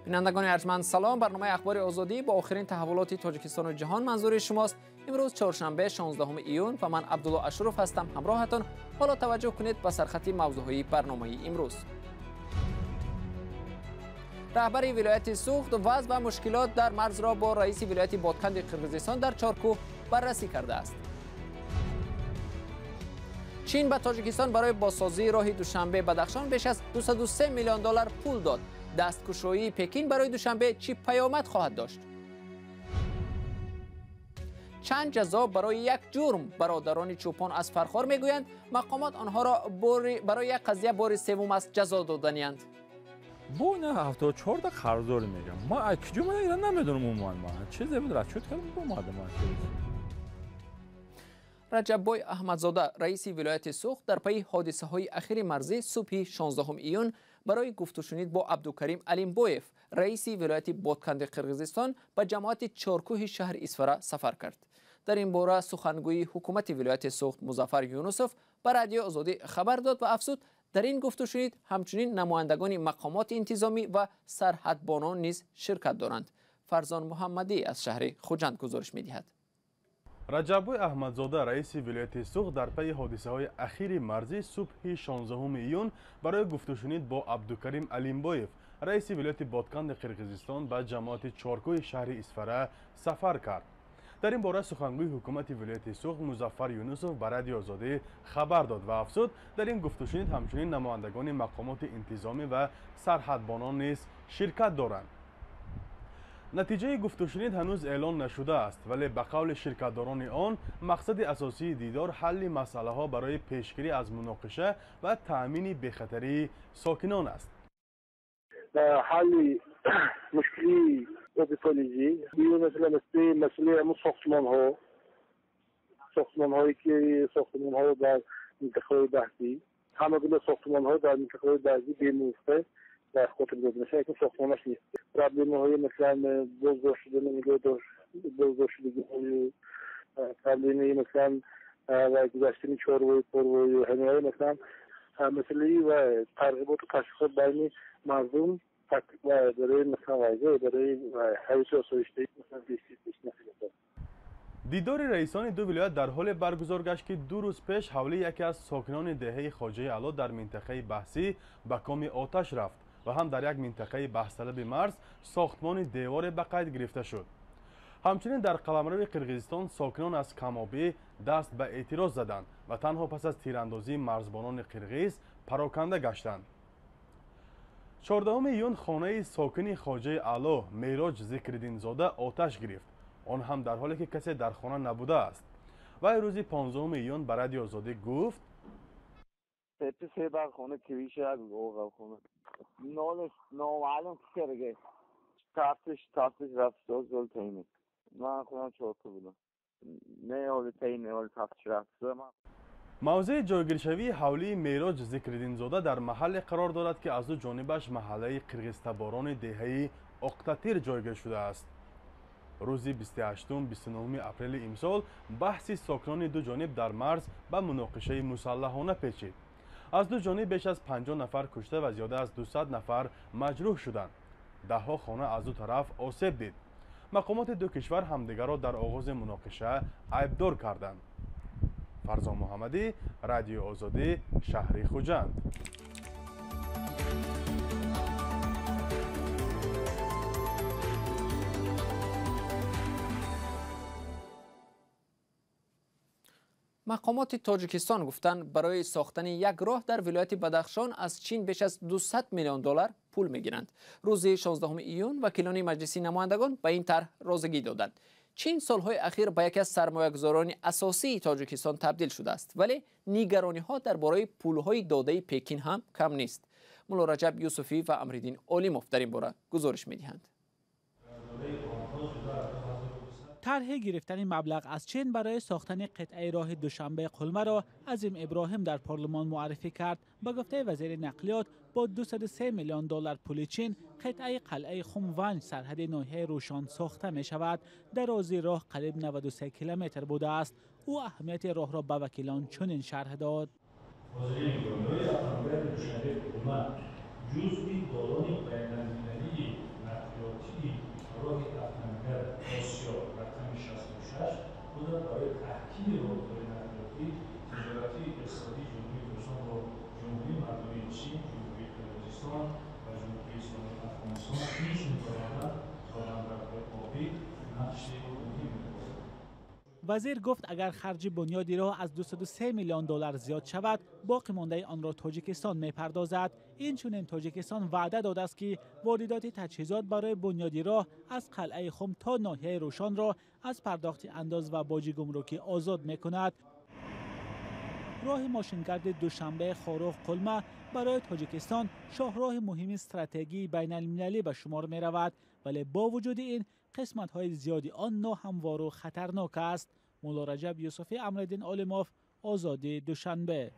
Бинандагони арҷманд, салом. Барномаи Ахбори Озодӣ бо охирин таҳаввулоти Тоҷикистону ҷаҳон манзури шумост. Имрӯз чоршанбе, 16 июн, ва ман Абдулло Ашуров ҳастам ҳамроҳатон. Ҳоло таваҷҷӯҳ кунед ба сархати мавзӯъҳои барномаи имрӯз. Раҳбари вилояти Суғд вазъ ва мушкилот дар марзро бо раиси вилояти Бодканди Қирғизистон дар Чоркӯҳ баррасӣ кардааст. Чин ба Тоҷикистон барои бозсозии роҳи Душанбе Бадахшон беш аз 203 миллион доллар пул дод. Дасткушоии Пекин барои Душанбе чӣ паёмад хоҳад дошт? Чанд ҷазо барои як ҷурм? Бародарони чӯпон аз Фархор мегӯянд, мақомот онҳоро барои як қазия бори севум аст ҷазо доданианд. Бо ина 74 қарздорӣ мегам. Ма аз куҷо ман ира намедонам умуман ман. Чизе буд расчёт кардам омадам ман. Раҷаббой Аҳмадзода, раиси вилояти Суғд, дар пайи ҳодисаҳои ахири марзӣ субҳи 16 июн барои гуфтушунид бо Абдукарим Алимбоев, раиси вилояти Бодканди Қирғизистон, ба ҷамоати Чоркӯҳи шаҳри Исфара сафар кард. Дар ин бора сухангӯи ҳукумати вилояти Суғд Музаффар Юнусов ба Радиои Озодӣ хабар дод ва афзуд, дар ин гуфтушунид ҳамчунин намояндагони мақомоти интизомӣ ва сарҳадбонон низ ширкат доранд. Фарзон Муҳаммадӣ аз шаҳри Хуҷанд гузориш медиҳад. Раҷаббой Аҳмадзода, раиси вилояти Суғд, дар пайи ҳодисаҳои ахири марзӣ субҳи 16 июн барои гуфтушунид бо Абдукарим Алимбоев, раиси вилояти Бодканди Қирғизистон, ба ҷамоати Чоркӯҳи шаҳри Исфара сафар кард. Дар ин бора сухангӯи ҳукумати вилояти Суғд Музаффар Юнусов ба Радиои Озодӣ хабар дод ва афзуд, дар ин гуфтушунид ҳамчунин намояндагони мақомоти интизомӣ ва сарҳадбонон низ ширкат доранд. Натиҷаи гуфтушунид ҳанӯз эълон нашудааст, вале ба қавли ширкатдорони он мақсади асосии дидор ҳалли масъалаҳо барои пешгирӣ аз муноқиша ва таъмини бехатарии сокинон аст. Ҳалли мушкилии оби полизӣ, масъалаи ҳамун сохтмонҳо, сохтмонҳое ки сохтмонҳо дар минтақаҳои баҳсӣ, ҳама гуна сохтмонҳо дар минтақаҳои баҳсӣ бемувофиқа дар хотир дода мешавад, якум сохтмонаш нест. Проблемаҳои масалан боздошт шудани нигоҳдошт, боздошт шудагиҳою проблемаи масалан ва гузаштани чорвою порвою ҳамаҳои масалан масъалаи ва тарғиботу ташвиқот байни мардум барои масалан вайза барои ҳаёти осоиштаи масалан бештар. Дидори раисони ду вилоят дар ҳоле баргузор гашт, ки ду рӯз пеш ҳавлии яке аз сокинони деҳаи Хоҷаи Аъло дар минтақаи баҳсӣ ба коми оташ рафт ва ҳам дар як минтақаи баҳсталаби марз сохтмони деворе ба қайд гирифта шуд. Ҳамчунин дар қаламрави Қирғизистон сокинон аз камобӣ даст ба эътироз заданд ва танҳо пас аз тирандозии марзбонони қирғиз пароканда гаштанд. 14 июн хонаи сокини Хоҷаи Аъло Мероҷ Зикриддинзода оташ гирифт, он ҳам дар ҳоле ки касе дар хона набудааст. Вай рӯзи 15 июн ба Радиои Озодӣ гуфт: се бар хона кивиша хона номаълум ки карга тафтиш рафт зол таин ман худам чорта будам не ҳоли таин ҳоли тафтиш рафт. Мавзеи ҷойгиршавии ҳавлии Мероҷ Зикриддинзода дар маҳалле қарор дорад, ки аз ду ҷонибаш маҳаллаи қирғизтаборони деҳаи Оқтатир ҷойгир шудааст. Рӯзи 28-29 апрели имсол баҳси сокинони ду ҷониб дар марз ба муноқишаи мусаллаҳона печид. Аз ду ҷониб беш аз 50 нафар кушта ва зиёда аз 200 нафар маҷрӯҳ шуданд. Даҳҳо хона аз ду тараф осеб дид. Мақомоти ду кишвар ҳамдигарро дар оғози муноқиша айбдор карданд. Фарзон Муҳаммадӣ, Радиои Озодӣ, шаҳри Хуҷанд. Мақомоти Тоҷикистон гуфтанд, барои сохтани як роҳ дар вилояти Бадахшон аз Чин беш аз 200 миллион доллар пул мегиранд. Рӯзи 16 июн вакилони Маҷлиси намояндагон ба ин тарҳ розигӣ доданд. Чин солҳои ахир ба яке аз сармоягузорони асосии Тоҷикистон табдил шудааст, вале нигарониҳо дар бораи пулҳои додаи Пекин ҳам кам нест. Мулло Раҷаб Юсуфӣ ва Амриддин Олимов дар ин бора гузориш медиҳанд. Тарҳи гирифтани маблағ аз Чин барои сохтани қитъаи роҳи Душанбе Қулмаро Азим Иброҳим дар парлумон муаррифӣ кард. Ба гуфтаи вазири нақлиёт, бо 203 миллион доллар пули Чин қитъаи қалъаи Хумванҷ сарҳади ноҳияи Рӯшон сохта мешавад. Дарозии роҳ қариб 93 километр будааст. Ӯ аҳамияти роҳро ба вакилон чунин шарҳ дод. Душанбе Қулма ҷузъи долони байналмилалии шаффофӣ нақши муҳим мебозад. Вазир гуфт, агар харҷи бунёди роҳ аз 203 миллион доллар зиёд шавад, боқӣ мондаи онро Тоҷикистон мепардозад. Инчунин Тоҷикистон ваъда додааст, ки воридоти таҷҳизот барои бунёди роҳ аз қалъаи Хум то ноҳияи Рӯшонро аз пардохти андоз ва боҷи гумрукӣ озод мекунад. Роҳи мошингарди Душанбе Хоруғ Қулма барои Тоҷикистон шоҳроҳи муҳими стратегии байналмилалӣ ба шумор меравад, вале бо вуҷуди ин қисматҳои зиёди он ноҳамвору хатарнок аст. Мулло Раҷаб Юсуфӣ, Амриддин Олимов, Озодӣ, Душанбе.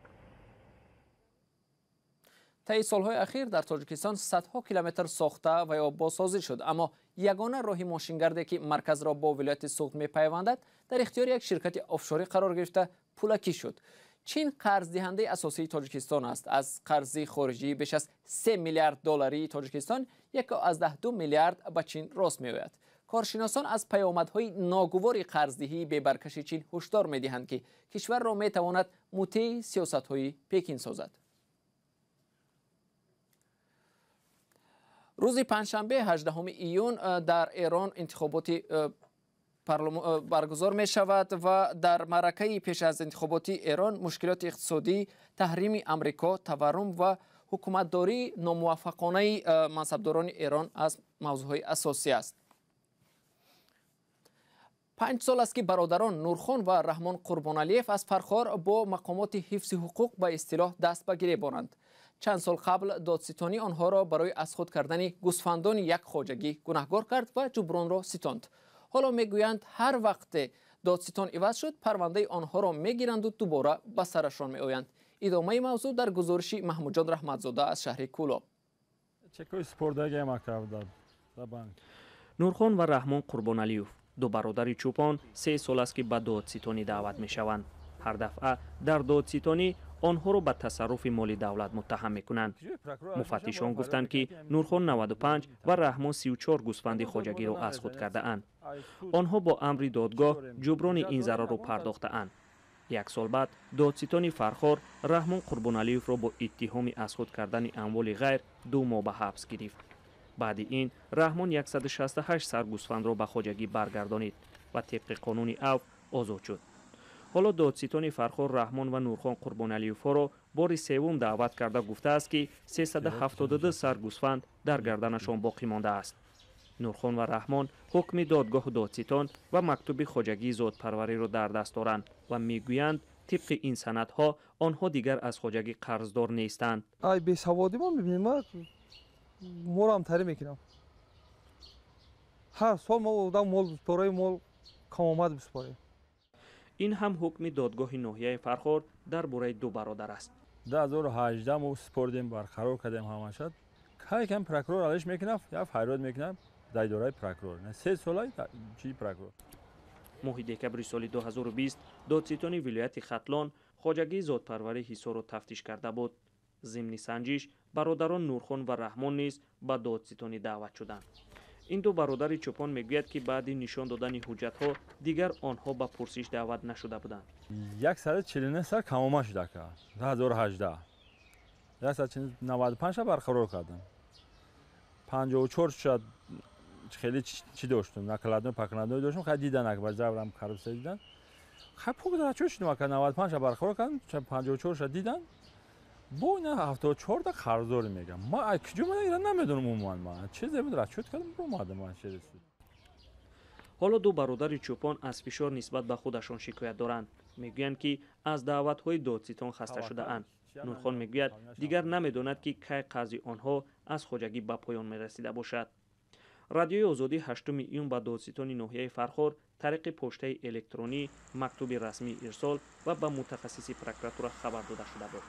Таи солҳои ахир дар Тоҷикистон садҳо километр сохта ва ё бозсозӣ шуд, аммо ягона роҳи мошингарде, ки марказро бо вилояти Суғд мепайвандад, дар ихтиёри як ширкати офшорӣ қарор гирифта, пулакӣ шуд. Чин қарздиҳандаи асосии Тоҷикистон аст. Аз қарзи хориҷӣ беш аз 3 миллиард долларии Тоҷикистон 1,2 миллиард ба Чин рост меояд. Коршиносон аз паёмадҳои ногувори қарздиҳии бебаркаши Чин ҳушдор медиҳанд, ки кишварро метавонад мутеи сиёсатҳои Пекин созад. Рӯзи панҷшанбе, 18 июн, дар Эрон интихоботи баргузор мешавад ва дар маъракаи пеш аз интихоботи Эрон мушкилоти иқтисодӣ, таҳрими Амрико, таваррум ва ҳукуматдории номуваффақонаи мансабдорони Эрон аз мавзӯъҳои асосӣ аст. 5 сол аст, ки бародарон Нурхон ва Раҳмон Қурбоналиев аз Фархор бо мақомоти ҳифзи ҳуқуқ ба истилоҳ даст ба гиребонанд. Чанд сол қабл додситонӣ онҳоро барои аз худ кардани гӯсфандони як хоҷагӣ гунаҳгор кард ва ҷубронро ситонд. Ҳоло мегӯянд, ҳар вақте додситон иваз шуд, парвандаи онҳоро мегиранду дубора ба сарашон меоянд. Идомаи мавзӯъ дар гузориши Маҳмудҷон Раҳматзода аз шаҳри Кӯлоб. Нурхон ва Раҳмон Қурбоналиев, ду бародари чӯпон, 3 сол аст, ки ба додситонӣ даъват мешаванд. Ҳар дафъа дар додситонӣ онҳоро ба тасарруфи моли давлат муттаҳам мекунанд. Муфаттишон гуфтанд, ки Нурхон 95 ва Раҳмон 34 гӯсфанди хоҷагиро аз худ кардаанд. Онҳо бо амри додгоҳ ҷуброни ин зарарро пардохтаанд. Як сол баъд додситони Фархор Раҳмон Қурбоналиевро бо иттиҳоми аз худ кардани амволи ғайр 2 моҳ ба ҳабс гирифт. Баъди ин Раҳмон 168 сар гӯсфандро ба хоҷагӣ баргардонид ва тибқи қонуни авф озод шуд. Ҳоло додситони Фархор Раҳмон ва Нурхон Қурбоналиевҳоро бори севум даъват карда гуфтааст, ки 372 сар гӯсфанд дар гарданашон боқӣ мондааст. Нурхон ва Раҳмон ҳукми додгоҳу додситон ва мактуби хоҷагии зодпарвариро дар даст доранд ва мегӯянд, тибқи ин санадҳо онҳо дигар аз хоҷагӣ қарздор нестанд. Ай бесаводӣ мо мебинем, моро ҳам тарӣ мекунам. Ҳар сол мо одам мол дораи мол камомад бисупорем. Ин ҳам ҳукми додгоҳи ноҳияи Фархор дар бораи ду бародар аст. 2018 мо супордем, барқарор кардем ҳамаша. Кай кам прокурор алиш мекунад, я фарёд мекунад дар идораи прокурор. 3 сола чи прокурор. Моҳи декабри соли 2020 додситони вилояти Хатлон хоҷагии зодпарварии Ҳисорро тафтиш карда буд. Зимни санҷиш бародарон Нурхон ва Раҳмон низ ба додситонӣ даъват шуданд. Ин ду бародари чӯпон мегӯяд, ки баъди нишон додани ҳуҷҷатҳо дигар онҳо ба пурсиш даъват нашуда буданд. 149 сар камома шуда ка 2018. 195 барқарор кардам. 54 шуд, хеле чӣ доштум, накладной пакладной доштум, хай дидан акбар заврам коррупсия дидан. Хай пук да чӯ шудум ака 95 барқарор кардам, 54 ша дидан. Бо ина 74 да қарздорӣ мегам. Ма ай куҷо ман ира намедонам умуман ман. Чизе буд расчёт кардам, омадам ман через суд. Ҳоло ду бародари чӯпон аз фишор нисбат ба худашон шикоят доранд. Мегӯянд, ки аз даъватҳои додситон хаста шудаанд. Нурхон мегӯяд, дигар намедонад, ки кай қарзи онҳо аз хоҷагӣ ба поён мерасида бошад. Радиои Озодӣ 8 июн ба додситони ноҳияи Фархор тариқи поштаи электронӣ мактуби расмӣ ирсол ва ба мутахассиси прокуратура хабар дода шуда буд,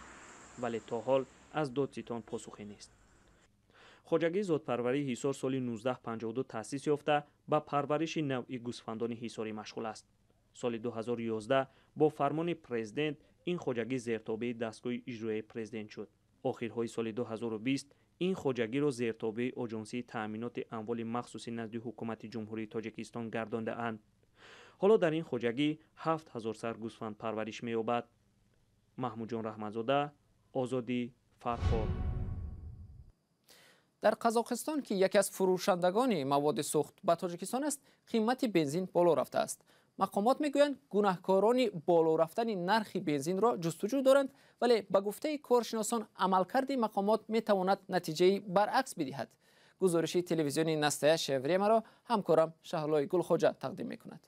вале то ҳол аз додситон посухе нест. Хоҷагии зодпарварии Ҳисор соли 1952 таъсис ёфта, ба парвариши навъи гӯсфандони ҳисорӣ машғул аст. Соли 2011 бо фармони президент ин хоҷагӣ зертобеи дастгоҳи иҷроияи президент шуд. Охирҳои соли 2020 ин хоҷагиро зертобеи Оҷонсии таъминоти амволи махсуси назди ҳукумати Ҷумҳурии Тоҷикистон гардондаанд. Ҳоло дар ин хоҷагӣ 7000 сар гӯсфанд парвариш меёбад. Маҳмудҷон Раҳматзода, Озодӣ, Фархор. Дар Қазоқистон, ки яке аз фурӯшандагони маводи сӯхт ба Тоҷикистон аст, қимати бензин боло рафтааст. Мақомот мегӯянд, гунаҳкорони боло рафтани нархи бензинро ҷустуҷӯ доранд, вале ба гуфтаи коршиносон амалкарди мақомот метавонад натиҷаи баръакс бидиҳад. Гузориши телевизиони «Настоящее время»-ро ҳамкорам Шаҳлои Гулхоҷа тақдим мекунад.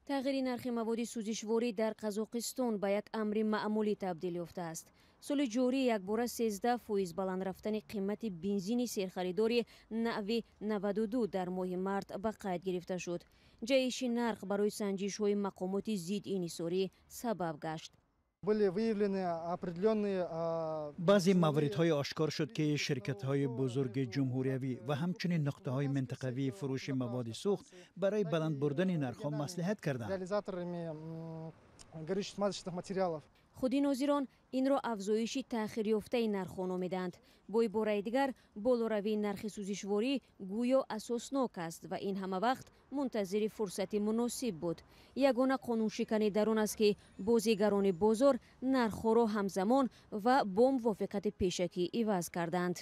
Тағйири нархи маводи сӯзишворӣ дар Қазоқистон ба як амри маъмулӣ табдил ёфтааст. Соли ҷорӣ якбора 13% баланд рафтани қимати бензини серхаридори нави 92 дар моҳи март ба қайд гирифта шуд. Ҷаҳиши нарх барои санҷишҳои мақомоти зиддиинҳисорӣ сабаб гашт. Были выявлены определенные Баъзе мавридҳое ошкор шуд, ки ширкатҳои бузурги ҷумҳуриявӣ ва ҳамчунин нуқтаҳои минтақавии фурӯши маводи сӯхт барои баланд бурдани нархҳо маслиҳат карданд. Реализаторами горюче-смазочных материалов. Худи нозирон инро афзоиши таъхирёфтаи нархҳо номиданд. Бо ибораи дигар, болоравии нархи сӯзишворӣ гӯё асоснок аст ва ин ҳама вақт мунтазири фурсати муносиб буд. Ягона қонуншиканӣ дар он аст, ки бозигарони бозор нархҳоро ҳамзамон ва бо мувофиқати пешакӣ иваз карданд.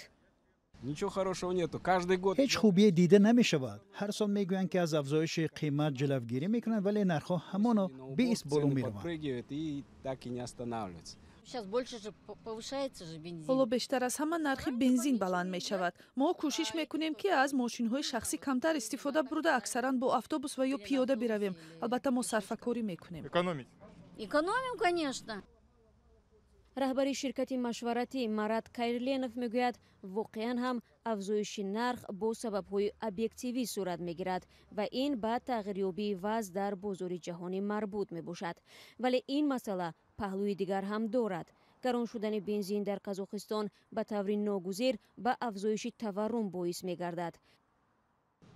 Ничего хорошего нету. Каждый год. Ҳеҷ хубие дида намешавад. Ҳар сол мегӯянд, ки аз афзоиши қимат ҷилавгирӣ мекунанд, вале нархҳо ҳамоно беист боло мераванд. Подпрыгивает и так и не останавливается. Сейчас больше же повышается же бензин. Ҳоло бештар аз ҳама нархи бензин баланд мешавад. Мо кӯшиш мекунем, ки аз мошинҳои шахсӣ камтар истифода бурда, аксаран бо автобус ва ё пиёда биравем. Албатта, мо сарфакорӣ мекунем. Экономить. Экономим, конечно. Раҳбари ширкати машваратӣ Марат Кайрленов мегӯяд, воқеан ҳам афзоиши нарх бо сабабҳои объективӣ сурат мегирад ва ин ба тағйирёбии вазъ дар бозори ҷаҳонӣ марбут мебошад. Вале ин масъала паҳлӯи дигар ҳам дорад. Гарон шудани бензин дар Қазоқистон ба таври ногузир ба афзоиши таваррум боис мегардад.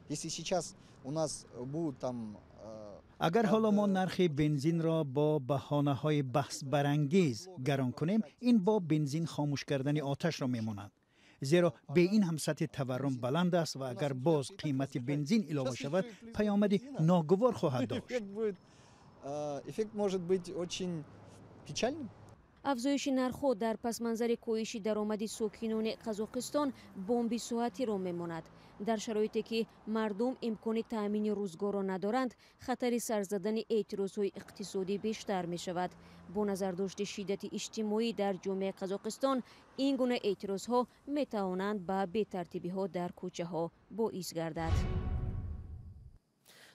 Если сейчас у нас будут там Агар ҳоло мо нархи бензинро бо баҳонаҳои баҳсбарангез гарон кунем, ин бо бензин хомӯш кардани оташро мемонад, зеро бе ин ҳам сатҳи таваррум баланд аст ва агар боз қимати бензин илова шавад, паёмади ногувор хоҳад дошт. Эффект может быть очень печальным. Афзоиши нархҳо дар пасманзари коҳиши даромади сокинони Қазоқистон бомби соатиро мемонад. Дар шароите ки мардум имкони таъмини рӯзгорро надоранд, хатари сар задани эътирозҳои иқтисодӣ бештар мешавад. Бо назардошти шиддати иҷтимоӣ дар ҷомеаи Қазоқистон, ин гуна эътирозҳо метавонанд ба бетартибиҳо дар кӯчаҳо боис гардад.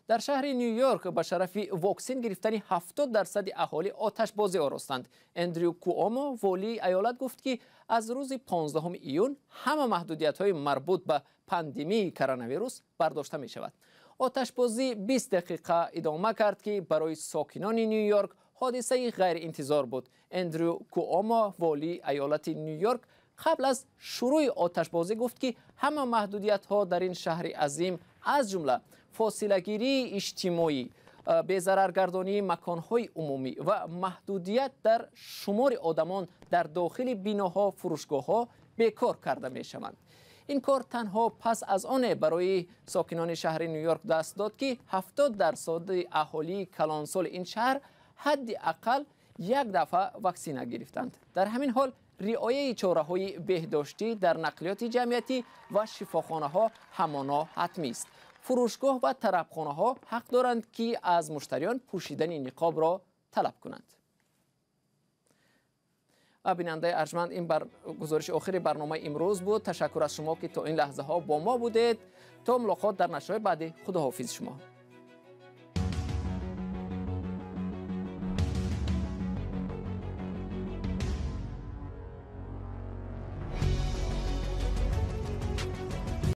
Дар шаҳри Ню Йорк ба шарафи воксин гирифтани 70% аҳолӣ оташбозӣ оростанд. Эндрю Куомо, волии аёлат, гуфт, ки аз рӯзи 15 июн ҳама маҳдудиятҳои марбут ба пандемияи коронавирус бардошта мешавад. Оташбозӣ 20 дақиқа идома кард, ки барои сокинони Ню Йорк ҳодисаи ғайриинтизор буд. Эндрю Куомо, волии аёлати Ню Йорк, қабл аз шурӯъи оташбозӣ гуфт, ки ҳама маҳдудиятҳо дар ин шаҳри азим, аз ҷумла фосилагирии иҷтимоӣ, безараргардонии маконҳои умумӣ ва маҳдудият дар шумори одамон дар дохили биноҳо, фурӯшгоҳҳо, бекор карда мешаванд. Ин кор танҳо пас аз оне барои сокинони шаҳри Ню Йорк даст дод, ки 70% аҳолии калонсоли ин шаҳр ҳадди ақал як дафъа ваксина гирифтанд. Дар ҳамин ҳол, риояи чораҳои беҳдоштӣ дар нақлиёти ҷамъиятӣ ва шифохонаҳо ҳамоно ҳатмист. Фурӯшгоҳ ва тарабхонаҳо ҳақ доранд, ки аз муштариён пӯшидани ниқобро талаб кунанд. Ва бинандаи арҷманд, ин гузориши охири барномаи имрӯз буд. Ташаккур аз шумо, ки то ин лаҳзаҳо бо мо будед. То мулоқот дар нашрҳои баъдӣ, худоҳофизи шумо.